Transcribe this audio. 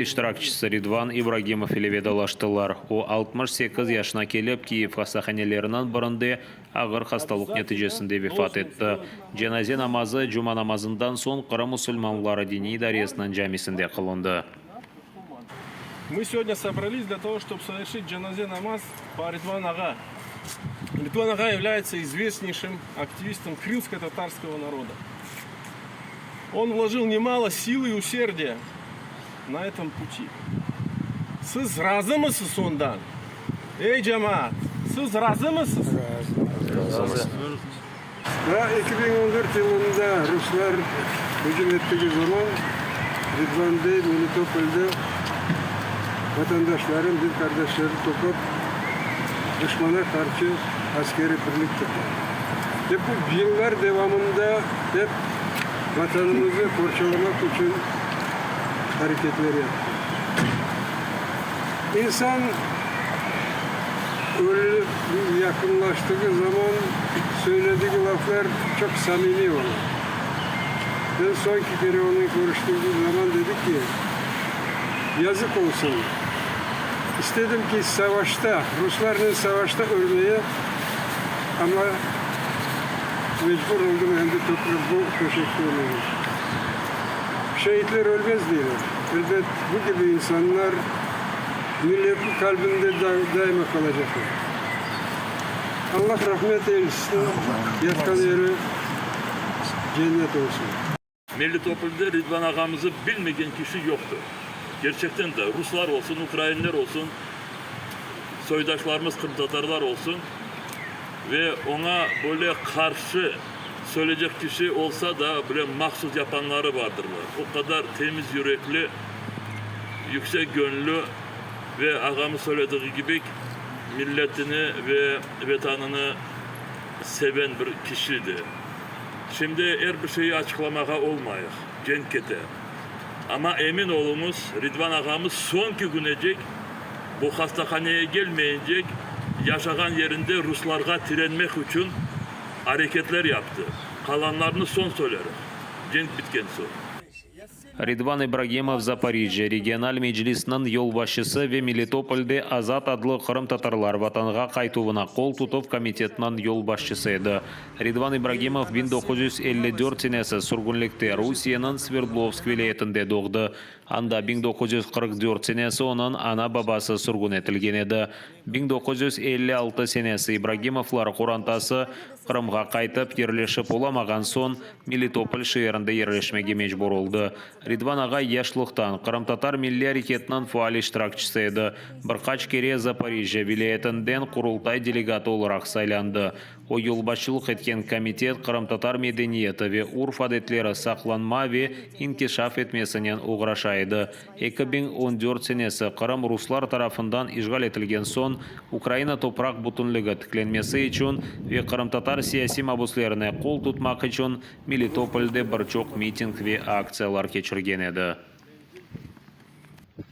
İştirakçisi Ridvan İbragimov ile vedalaştılar. O, 68 yaşına kelip, Kiyev hastahaneleriniñ birinde ağır hastalıq neticesinde vefat etti. Cenaze namazı cuma namazından soñ Qırım musulmanları diniy idaresiniñ camisinde qılındı. Мы сегодня собрались для того, чтобы совершить джаназе намаз по Ridvan ağa. Ridvan ağa является известнейшим активистом крымско-татарского народа. Он вложил немало сил и усердия на этом пути. Siz razımısız ondan? Ey cemaat, siz razımısız? Razı. Ve 2014 yılında Ruslar hücum ettigi zaman Ridvan bey Melitopolde vatandaşların, din qardaşları toplap duşmana qarşı askeriy birlik qurdı. Ve bu yıllar devamında hep Vatanımızı qorçalamaq içün areketler yaptı. İnsan ölüm yaqınlaştığı zaman söyledigi laflar çoq samimiy ola. Ben soñki kere onen körüştügim zaman dedi ki, Yazıq olsun, istedim ki, savaşta, ruslarnen savaşta ölmeye, amma mecbur oldım endi topraq bu töşekte ölmege. Şeitler ölmez deyler. Elbet, bu kibi insanlar milletniñ qalbinde daima qalacaqlar. Allah rahmet eylesin, yatqan yeri cennet olsun. Melitopolde Ridvan ağamızı bilmegen kişi yoqtır. Kerçekten de, ruslar olsun, ukrainler olsun, soydaşlarımız qırımtatarlar olsun ve oña böyle qarşı söyleycek kişi olsa da, böyle mahsus yapanları bardırlar. O qadar temiz yürekli, yüksek gönüllü ve ağamız söylediği kibi, milletini ve Vetanını seven bir kişiydi. Şimdi er bir şeyi açıqlamağa olmayıq, cenk kete. Amma emin oluñız, Ridvan ağamız soñki künecek bu hastahaneye gelmeyecek, yaşağan yerinde ruslarğa tirenmek içün areketler yaptı. Qalanlarnı soñ söylerim, cenk bitken soñ. Ridvan İbragimov Zaporijjâ regional meclisiniñ yolbaşçısı ve Melitopolde Azat adlı qırımtatarlar Vatanğa qaytuvına qol tutuv komitetiniñ yolbaşçısı edi. Ridvan İbragimov 1954 senesi sürgünlikte Rusiyeniñ Sverdlovsk vilâyetinde doğdı. Anda 1944 senesi onıñ ana-babası sürgün etilgen edi. 1956 senesi İbragimovlar qorantası Qırımğa qaytıp yerleşip olamağan soñ, Melitopol şeerinde yerleşmege mecbur oldı. Ridvan ağa yaşlıqtan qırımtatar milliy areketiniñ faal iştirakçisi edi, bir qaç kere Zaporijjâ vilâyetinden Qurultay delegatı olaraq saylandı. O yolbaşçılıq etken komitet qırımtatar medeniyeti ve urf-adetleri saqlanma ve inkişaf etmesinen oğraşa edi. 2014 senesi Qırım ruslar tarafından işğal etilgen soñ, Ukraina topraq bütünligi tiklenmesi içün ve qırımtatar siyasiy mabuslerine qol tutmaq içün Melitopolde bir çoq miting ve aktsiyalar keçirgen edi.